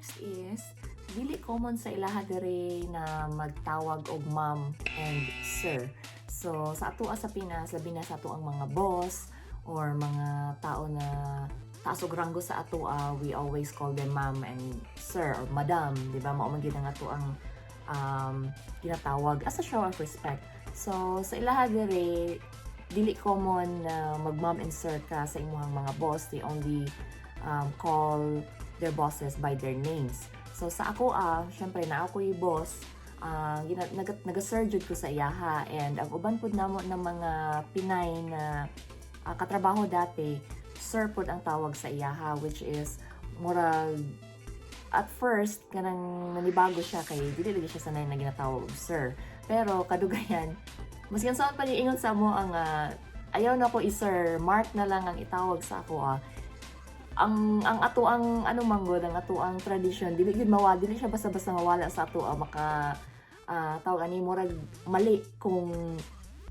Next is, dili common sa ilaha diri na magtawag og ma'am and sir. So, sa atoa sa Pinas, labi na sa atoang mga boss or mga tao na taas og ranggo sa atoa, we always call them ma'am and sir or madam, di ba? Mao man gyud ang atoang ginatawag as a show of respect. So, sa ilaha diri, dili common na mag-ma'am and sir ka sa imuhang mga boss. They only call their bosses by their names. So sa ako syempre naa ko'y boss, naga-sir jud ko sa iyaha and ang uban pud namo ng mga Pinay na katrabaho dati, sir pud ang tawag sa iyaha, which is murag at first kanang nanibago siya kay dili lagi siya sanay na ginatawag og sir. Pero kadugayan, maskin saan pa niya ingon sa amo ang ayaw na ko i-sir, Mark na lang ang itawag sa ako ah. Ang ato ang ano manggod, ang ato ang tradition, dili gyud mawa, dili siya basta-basta mawala sa ato ah, maka tawag ani, murag mali kung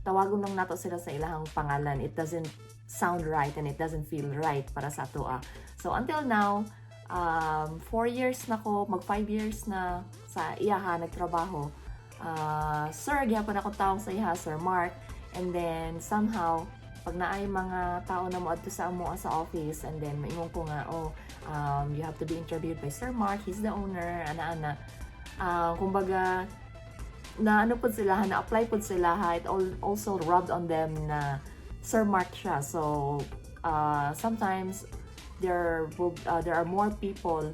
tawagon lang nato sila sa ilahang pangalan. It doesn't sound right and it doesn't feel right para sa ato ah. So until now, 4 years na ko, mag 5 years na sa iyaha nagtrabaho. Sir, gihapon ako tawag sa iyaha, Sir Mark. And then somehow, pag naay mga tao na moadto sa amo sa office and then maingon ko nga, "Oh, you have to be interviewed by Sir Mark, he's the owner," ana-ana. Kumbaga, na ano pud sila, na apply pud sila, ha, it also rubbed on them na Sir Mark siya. So, sometimes there are more people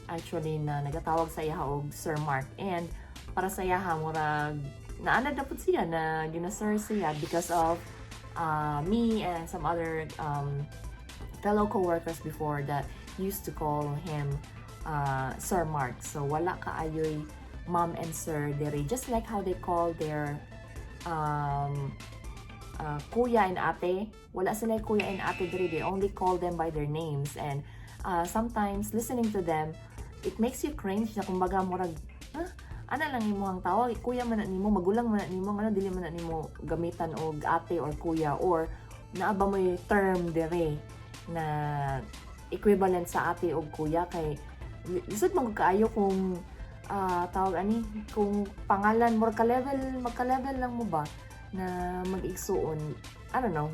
actually na nagatawag sa iya og Sir Mark and para sa iya murag naanad na pud siya na gina-sir siya because of me and some other fellow co-workers before that used to call him Sir Mark. So wala kaayoy ma'am and sir diri, just like how they call their kuya and ate. Wala sila kuya and ate diri. They only call them by their names and sometimes listening to them, it makes you cringe na kumbaga murag, "Huh? Ana lang imong tawag, kuya man na nimo, magulang man na nimo, ngano dili man na nimo gamitan og ate or kuya, or naa ba moy term dire na equivalent sa ate og kuya?" Kay lisod man gud kaayo kung tawag ani, kung pangalan mo ka level, magka-level lang mo ba na mag-igsuon. I don't know,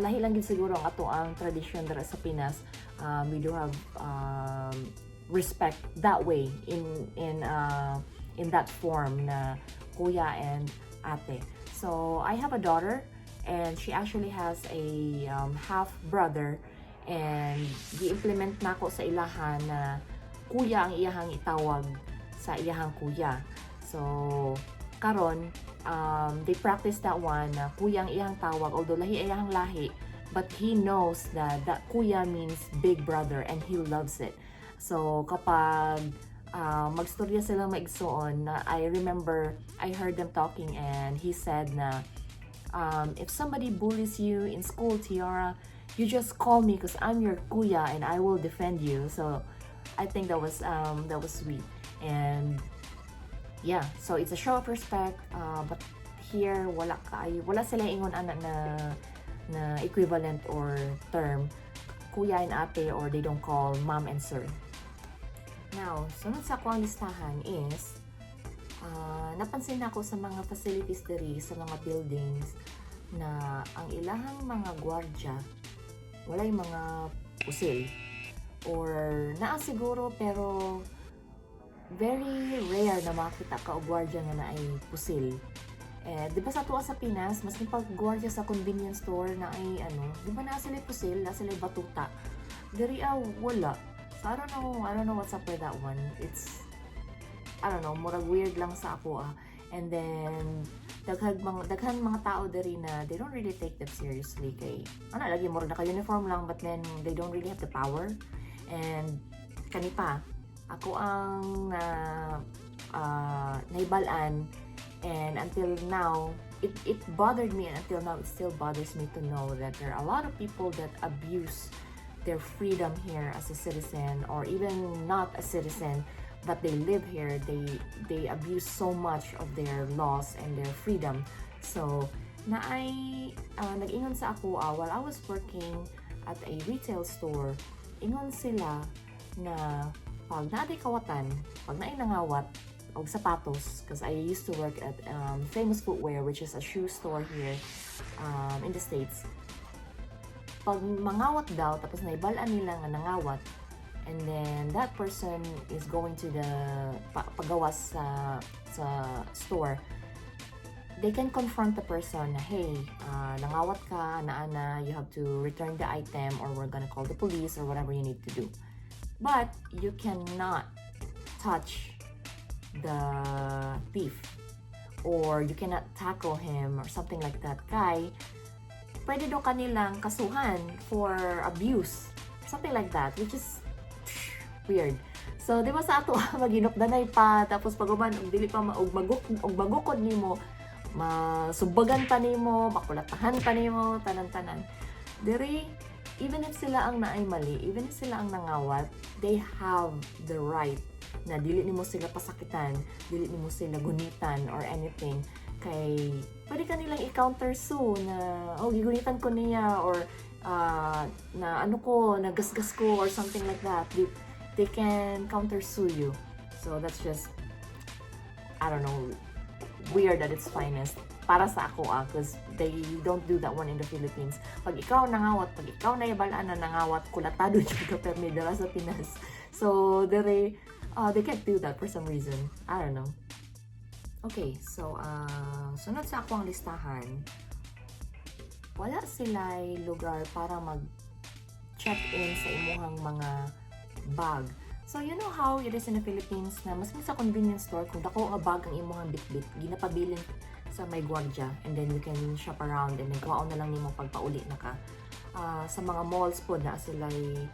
lahi lang gid siguro ang ato ang tradition dira sa Pinas. We do have respect that way in that form na kuya and ate. So I have a daughter and she actually has a half brother and gi-implement nako sa ilahan na kuya ang iyahang itawag sa iyahang kuya. So karon they practice that one na kuya ang iyang tawag, although lahi iyahang lahi, but he knows that that kuya means big brother and he loves it. So kapag magstorya sila maigsuon na, I remember I heard them talking and he said na, "If somebody bullies you in school, Tiara, you just call me because I'm your kuya and I will defend you." So I think that was sweet. And yeah, so it's a show of respect, but here wala kaayo, wala sila ingon ana na equivalent or term kuya and ate, or they don't call ma'am and sir. Now, sunod sa ako ang listahan is napansin nako sa mga facilities diri, sa mga buildings, na ang ilahang mga gwardya walay mga pusil or naa siguro, pero very rare na makita ka og gwardya nga naay pusil. Eh, di ba sa atoa sa Pinas, maski pag gwardya sa convenience store na ay ano, di ba naa sila pusil, naa sila batuta? Diri ah, wala. So I don't know what's up with that one. It's, I don't know, murag weird lang sa ako ah. And then daghan mga tao diri na they don't really take them seriously kay ano lagi, murag naka-uniform lang, but then they don't really have the power. And kani pa, ako ang na nahibalan and until now it bothered me and until now it still bothers me to know that there are a lot of people that abuse their freedom here as a citizen or even not a citizen, but they live here. They abuse so much of their laws and their freedom. So naay nag-ingon sa ako while I was working at a retail store, ingon sila na Pag naa day kawatan, pag naay nangawat og sapatos, because I used to work at Famous Footwear, which is a shoe store here in the States. Pag mangawat daw, tapos naibal-an nila nga nangawat, and then that person is going to the pagawas sa store, they can confront the person na, "Hey, nangawat ka, naana, you have to return the item or we're gonna call the police," or whatever you need to do. But you cannot touch the thief or you cannot tackle him or something like that kay pwede daw ka nilang kasuhan for abuse, something like that, which is weird. So, di ba sa ato, maginukdanay pa, tapos pag uban, og dili pa og magukod nimo, masumbagan pa nimo, makulatahan pa nimo, tanan-tanan. Diri, even if sila ang naay mali, even if sila ang nangawat, they have the right na dili nimo sila pasakitan, dili nimo sila gunitan or anything kay pwede ka nilang i-counter sue na, "Oh, gigunitan ko niya," or na ano ko, nagasgas ko or something like that. They can counter sue you. So that's just, I don't know, weird at its finest para sa ako ah, because they don't do that one in the Philippines. Pag ikaw nangawat, pag ikaw nahibalaan na nangawat, kulatado jud ka permi dira sa Pinas. So, they can't do that for some reason. I don't know. Okay, so, ang sunod sa akoang listahan, wala sila'y lugar para mag check-in sa imuhang mga bag. So, you know how it is in the Philippines na maski sa convenience store, kung dako nga bag ang imuhang bitbit, ginapabilin sa may gwardiya and then you can shop around and then kuhaon na lang nimo pagpauli na ka. Sa mga malls pod naa sila'y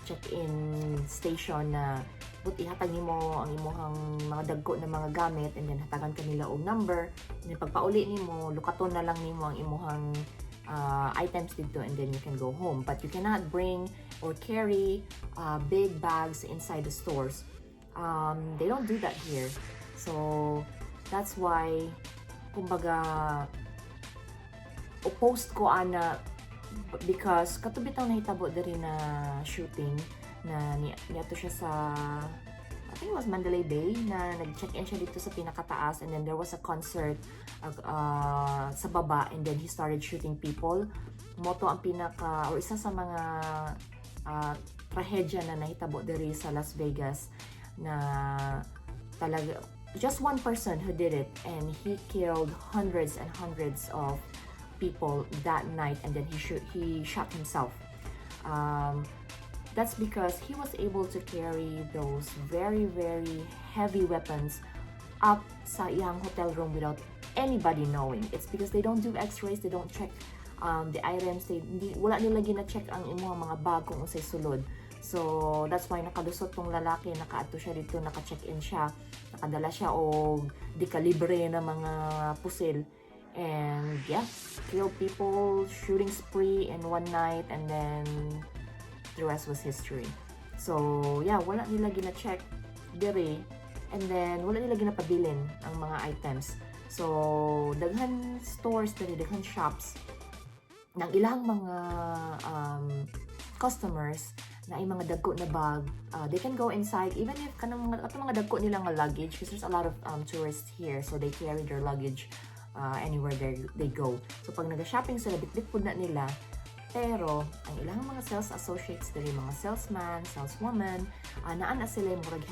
check-in station na but ihatag nimo ang imuhang mga dagko na mga gamit and then hatagan ka nila og number and then pagpauli nimo, lukaton na lang nimo ang imuhang items dito and then you can go home. But you cannot bring or carry big bags inside the stores. They don't do that here. So that's why, kumbaga, opposed ko ana because kato bitaw nahitabo diri na shooting na niadto siya sa, I think it was Mandalay Bay, na nag-check-in siya dito sa pinakataas and then there was a concert sa baba and then he started shooting people. Mao to ang pinaka or isa sa mga trahedya na nahitabo diri sa Las Vegas na talaga just one person who did it and he killed hundreds and hundreds of people that night and then he shot himself. That's because he was able to carry those very, very heavy weapons up sa iyang hotel room without anybody knowing. It's because they don't do x-rays, they don't check the items, they hindi, wala nila gina-check ang imong mga bag kung unsay sulod. So, that's why nakalusot tong lalaki, nakaadto siya dito, naka-check-in siya, nakadala siya og dekalibre na mga pusil. And yeah, killed people, shooting spree in one night, and then the rest was history. So, yeah, wala nila gina-check diri and then wala nila ginapabilin ang mga items. So, daghan stores diri, daghan shops ng ilang mga customers naay mga dagko na bag, they can go inside even if kanang mga atong mga dagko nila nga luggage, because there's a lot of tourists here, so they carry their luggage anywhere they go. So pag naga-shopping sila, bitbit pud na nila. Pero ang ilang mga sales associates diri, mga salesman, saleswoman, naa na sila yung murag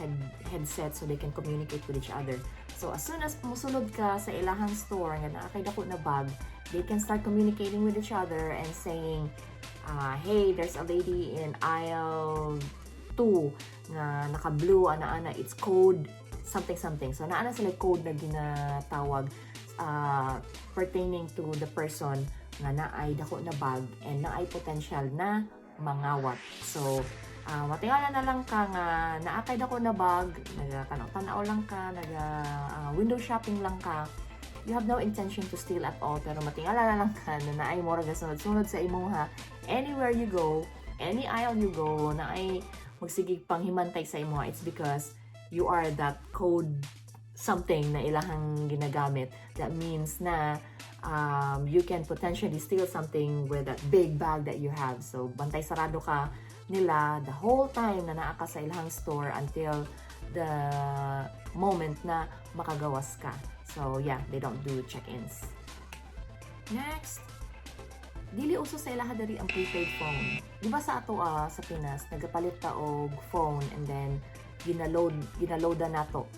headset so they can communicate with each other. So as soon as musulod ka sa ilahang store nga naa kay dako na bag, they can start communicating with each other and saying, "Hey, there's a lady in aisle 2 nga naka-blue, ana-ana, it's code something something." So naa na sila code na ginatawag pertaining to the person nga naay dako na bag and naay potential na mangawat. So, matingala na lang ka nga naa kay dako na bag, naga tanaw lang ka, naga window shopping lang ka, you have no intention to steal at all, pero matingala na lang ka na naay mura sunod-sunod sa imuha anywhere you go, any aisle you go, naay magsigig panghimantay sa imuha. It's because you are that code something na ilahang ginagamit. That means na you can potentially steal something with that big bag that you have. So, bantay sarado ka nila the whole time na naa ka sa ilang store until the moment na makagawas ka. So yeah, they don't do check-ins. Next, dili uso sa ilaha diri ang prepaid phone. Di ba sa ato sa Pinas, nagapalit ta og phone and then ginaloada nato.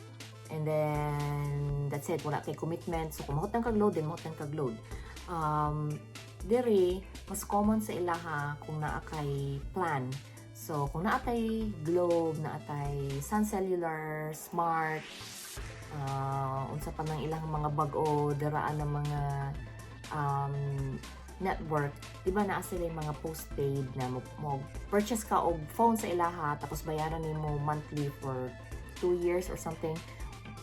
And then that's it, wala kay commitment. So kung mahutdan kag load, then mahutdan kag load. Diri mas common sa ilaha kung naa kay plan. So kung naa tay Globe, naa tay Sun Cellular, Smart, unsa pa nang ilang mga bag-o diraan ng mga network, di ba naa sila yung mga postpaid na mo purchase ka og phone sa ilaha, tapos bayaran nimo monthly for 2 years or something.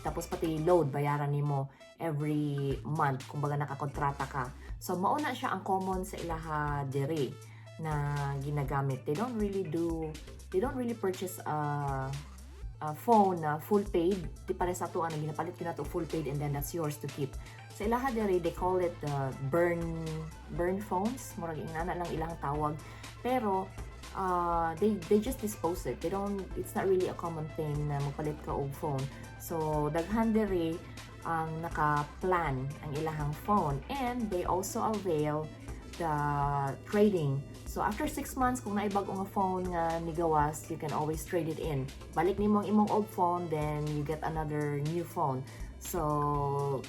Tapos pati load bayaran nimo every month, kumbaga nakakontrata ka. So mao na siya ang common sa ilaha diri na ginagamit. They don't really purchase a phone na full paid. Di pare sa ato ang ginapalit gyud nato full paid and then that's yours to keep. Sa ilaha diri, they call it the burn phones, murag ingana lang ilang tawag. Pero they just dispose it. They don't it's not really a common thing na magpalit ka og phone. So daghan diri ang naka-plan ang ilahang phone and they also avail the trading. So after 6 months, kung naay bag-o nga phone nga nigawas, you can always trade it in. Balik nimo ang imong old phone, then you get another new phone. So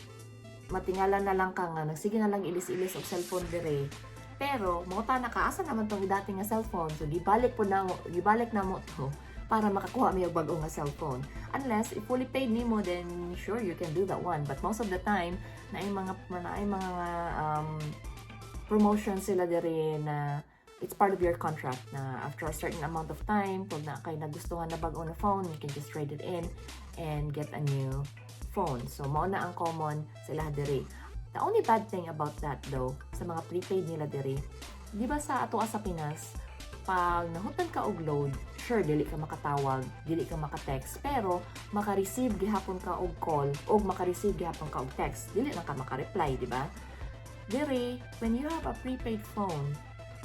matingala na lang ka nga nagsige na lang ilis-ilis og cellphone dire. Pero mangutana ka, asa naman tong dati nga cellphone? So gibalik po na mo, gibalik na mo to para makakuha mi og bag-o nga cellphone. Unless if fully paid nimo, then sure, you can do that one. But most of the time, naay mga promotion sila diri na it's part of your contract na after a certain amount of time, kung naa kay nagustuhan na bag-o na phone, you can just trade it in and get a new phone. So, mao na ang common sa ilaha diri. The only bad thing about that though, sa mga prepaid nila diri, di ba sa ato sa Pinas, pag nahutan ka og load, sure, dili ka makatawag, dili ka maka-text, pero maka-receive gihapon ka og call og maka-receive gihapon ka og text. Dili lang ka maka-reply, di ba? Diri, when you have a prepaid phone,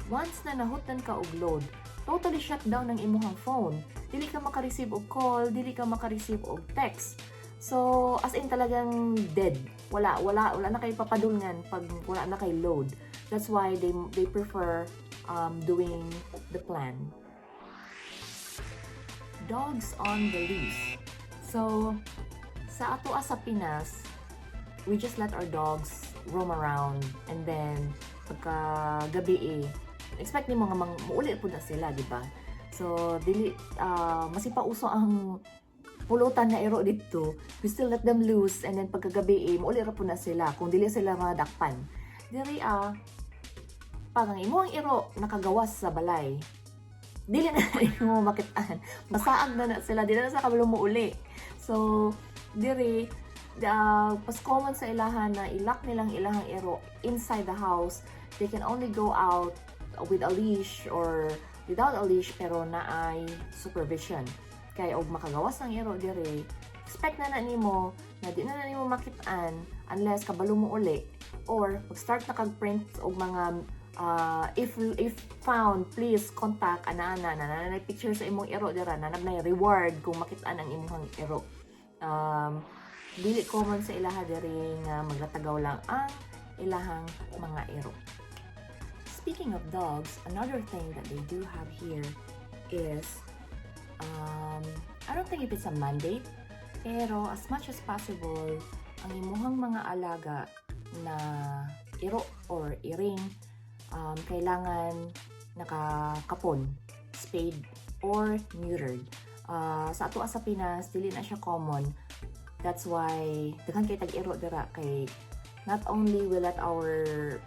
once na nahutan ka og load, totally shut down ang imuhang phone. Dili ka maka-receive og call, dili ka maka-receive og text. So, as in talagang dead. Wala na kay papadulngan pag wala na kay load. That's why they prefer doing the plan. Dogs on the loose. So, sa ato sa Pinas, we just let our dogs roam around and then pagka gabi eh, expect nimo nga muuli pud na sila, di ba? So, dili masi pa uso ang pulutan na iro dito. We still let them loose and then pagkagabi eh, muuli ra pud na sila kung dili sila madakpan. Diri pag ang imong iro nakagawas sa balay, dili na imo makitaan. Masaag na na sila, dili na sa kabalo muuli. So, diri, mas common sa ilahan na i-lock nilang ilahang iro inside the house. They can only go out with a leash or without a leash pero naay supervision. Kay og makagawas ang iro diri, expect na na nimo na di na na nimo makitaan unless kabalo mo uli or mag-start na kag print og mga if found, please contact ana-ana na na picture sa imong iro dira na na reward kung makitaan ang imong iro. Dili common sa ilaha diri nga maglatagaw lang ang ilahang mga iro. Speaking of dogs, another thing that they do have here is, I don't think if it's a mandate, pero as much as possible, ang imuhang mga alaga na iro or iring, kailangan nakakapon, spayed or neutered. Sa ato sa Pinas, dili na siya common. That's why daghan kay tag-iro dira kay not only we let our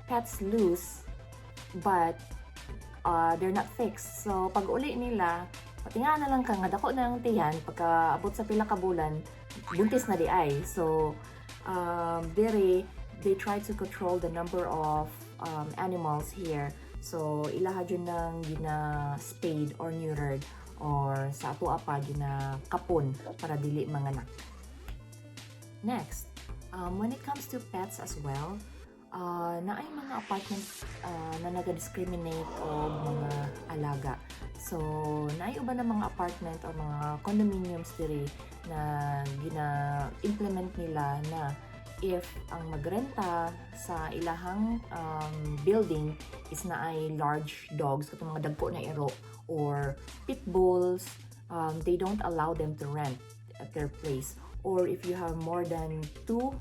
pets loose, but they're not fixed. So pag uli nila, patinga na lang ka nga dako na ang tiyan, pagka abot sa pila ka bulan, buntis na diay. So diri they try to control the number of animals here. So ilaha jud nang gina spayed or neutered or sa ato pa gina kapon para dili manganak. Next, when it comes to pets as well, Naay mga apartment na naga-discriminate og mga alaga. So, naay uban na mga apartment or mga condominiums diri na gina-implement nila na if ang magrenta sa ilahang building is naay large dogs, katong mga dagko na iro or pit bulls, they don't allow them to rent at their place. Or if you have more than two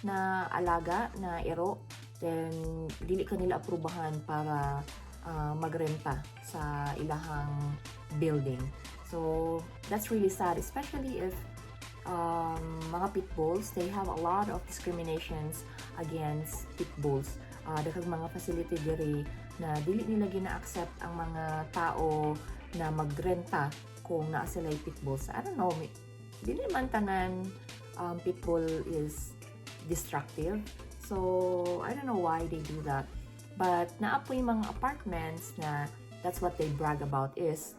na alaga na iro, then dili ka nila aprubahan para magrenta sa ilahang building. So that's really sad, especially if mga pit bulls. They have a lot of discriminations against pit bulls. Daghang mga facility diri na dili nila gina-accept ang mga tao na magrenta kung naa sila pit bulls. I don't know, dili man tanan pit bull is destructive. So, I don't know why they do that. But naa poy mga apartments na that's what they brag about is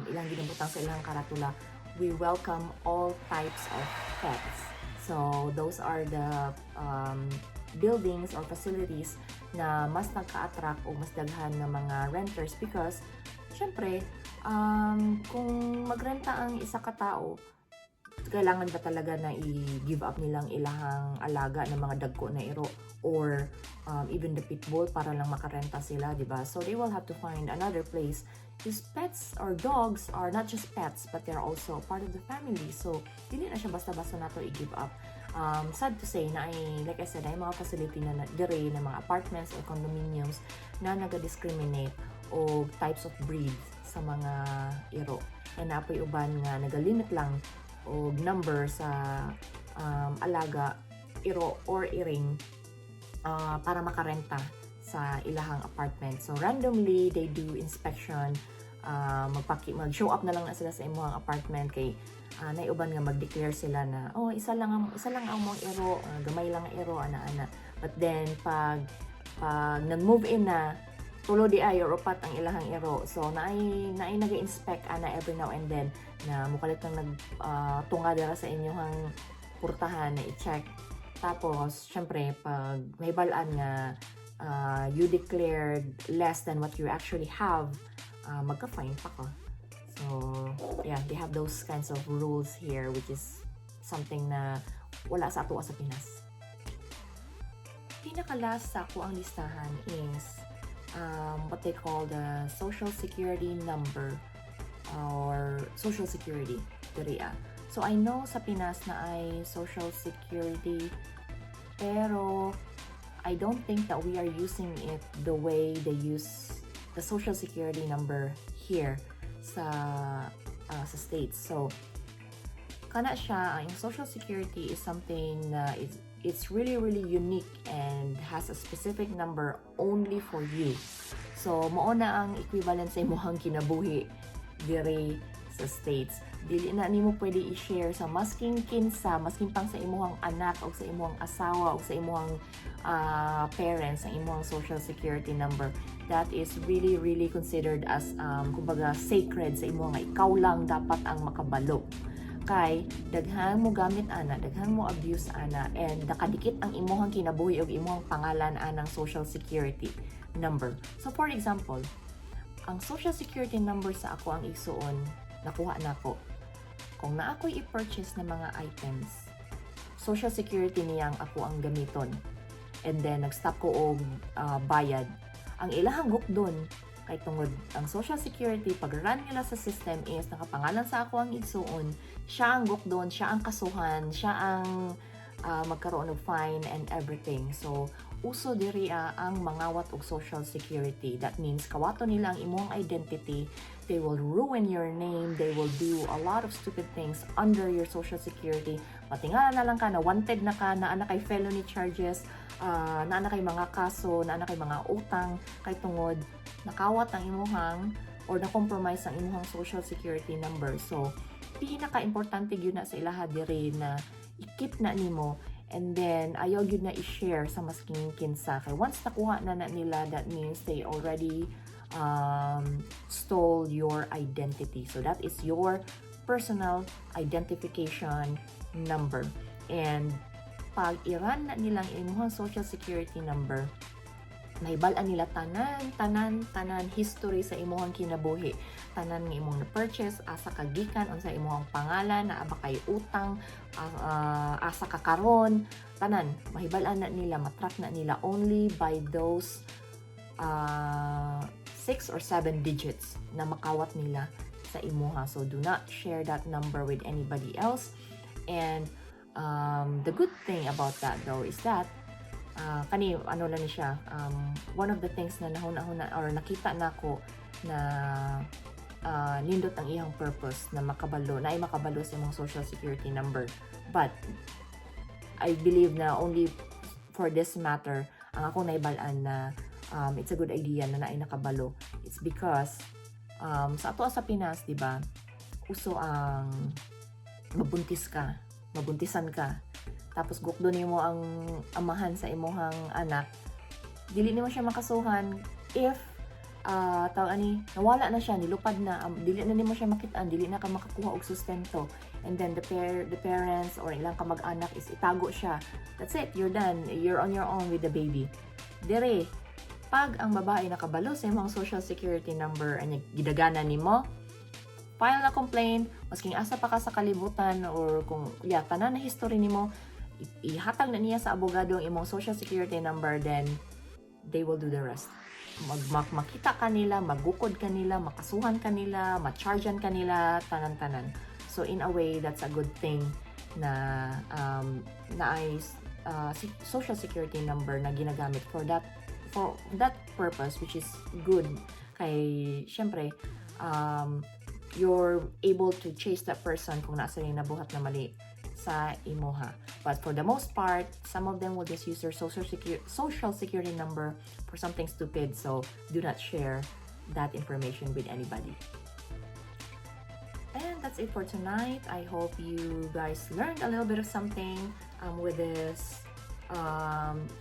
ilang ginabutang sa ilang karatula, "We welcome all types of pets." So, those are the buildings or facilities na mas nagka-attract o mas daghan ng mga renters because syempre, kung magrenta ang isa ka tao, kailangan ba talaga na i-give up nilang ilahang alaga ng mga dagko na iro or even the pit bull para lang makarenta sila, di ba? So they will have to find another place because pets or dogs are not just pets, but they're also part of the family. So dili na siya basta-basta nato i-give up. Sad to say na ay, like I said, ay mga facility na dire na mga apartments or condominiums na naga-discriminate og types of breeds sa mga iro. And naa poy uban nga nagalimit lang og number sa alaga iro or iring para makarenta sa ilahang apartment. So randomly they do inspection, magpaki mag-show up na lang na sila sa imong apartment kay naay uban nga mag-declare sila na, "Oh, isa lang ang mong iro, gamay lang ang iro," ana-ana. But then pag nag-move in na, tulo diay or upat ang ilahang iro. So naay naga-inspect ana every now and then na mukalit lang nag tunga dira sa inyong purtahan na i-check. Tapos syempre, pag may balaan nga you declared less than what you actually have, magka-fine pa ka. So yeah, they have those kinds of rules here, which is something na wala sa ato sa Pinas. Pinaka-last sa akoang listahan is what they call the social security number or social security diri ah. So I know sa Pinas naay social security, pero I don't think that we are using it the way they use the social security number here sa States. So kana siya, ang social security is something na it's really, really unique and has a specific number only for you. So mao na ang equivalent sa imong kinabuhi diri sa States. Dili na nimo pwede i-share sa masking kinsa, masking pang sa imong anak o sa imong asawa o sa imong parents ang imong social security number. That is really, really considered as kumbaga sacred sa imong nga ikaw lang dapat ang makabalo. Kay daghan mo gamit ana, daghan mo abuse ana, and nakadikit ang imuhang kinabuhi ug imuhang pangalan anang social security number. So for example, ang social security number sa akoang igsuon nakuha nako. Kung naa ko'y i-purchase na mga items, social security niyang akoang gamiton. And then nag-stop ko og bayad. Ang ilahang gukdon kay tungod ang social security, pag run nila sa system is nakapangalan sa akoang igsuon, siya ang gukdon, siya ang kasuhan, siya ang magkaroon og fine and everything. So uso diri ang mangawat og social security. That means kawato nila ang imong identity. They will ruin your name. They will do a lot of stupid things under your social security. Matingala na lang ka na wanted na ka, naa na kay felony charges, naa na kay mga kaso, naa na kay mga utang kay tungod nakawat ang imuhang or na-compromise ang imuhang social security number. So, pinaka-importante gyud na sa ilaha diri na i-keep na nimo and then ayaw gyud na i-share sa masking kinsa kay once nakuha na na nila, that means they already stole your identity. So that is your personal identification number. And Pag i-run na nilang imuhang social security number, mahibal-an nila tanan, tanan, tanan history sa imuhang kinabuhi. Tanan nga imong na-purchase, asa ka gikan, unsa imong pangalan, naa ba kay utang, asa ka karon, tanan mahibal-an na nila, ma-track na nila only by those 6 or 7 digits na makawat nila sa imuha. So do not share that number with anybody else. And the good thing about that though is that kani ano lang ni siya, one of the things na nahuna-huna or nakita nako na nindot ang iyang purpose na makabalo na ay makabalo sa imong social security number, but I believe na only for this matter ang ako naibal-an na it's a good idea na naay nakabalo. It's because sa ato sa Pinas, di ba, uso ang mabuntis ka, mabuntisan ka, tapos gukdo nimo ang amahan sa imuhang anak, dili nimo siya makasuhan if tawag ani, nawala na siya, nilupad na, dili na nimo siya makitaan, dili na ka makakuha og sustento, and then the parents or ilang kamag-anak is itago siya. That's it, you're done, you're on your own with the baby. Dire, pag ang babae nakabalo sa imong social security number and gidaganan nimo, file na complaint, masking asa pa ka sa kalibutan or kung yeah, tanan na history nimo, ihatag na niya sa abogado ang imong social security number, then they will do the rest. Makita ka nila, magukod ka nila, makasuhan ka nila, ma-chargean ka nila, tanan-tanan. So in a way, that's a good thing na ay social security number na ginagamit for that purpose, which is good kay syempre you're able to chase that person kung naa sa'y nabuhat na mali sa imuha. But for the most part, some of them will just use their social security number for something stupid. So do not share that information with anybody. And that's it for tonight. I hope you guys learned a little bit of something with this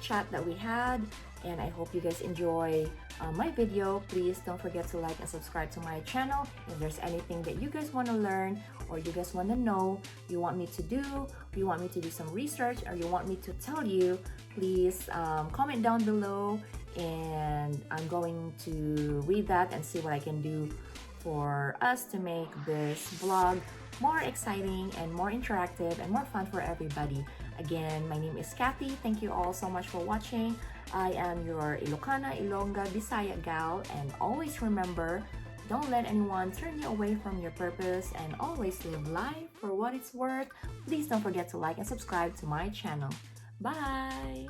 chat that we had. And I hope you guys enjoy my video. Please don't forget to like and subscribe to my channel. If there's anything that you guys want to learn or you guys want to know, you want me to do, you want me to do some research, or you want me to tell you, please comment down below and I'm going to read that and see what I can do for us to make this vlog more exciting and more interactive and more fun for everybody. Again, my name is Kathy. Thank you all so much for watching. I am your Ilocana, Ilongga, Bisaya gal, and always remember, don't let anyone turn you away from your purpose and always live life for what it's worth. Please don't forget to like and subscribe to my channel. Bye!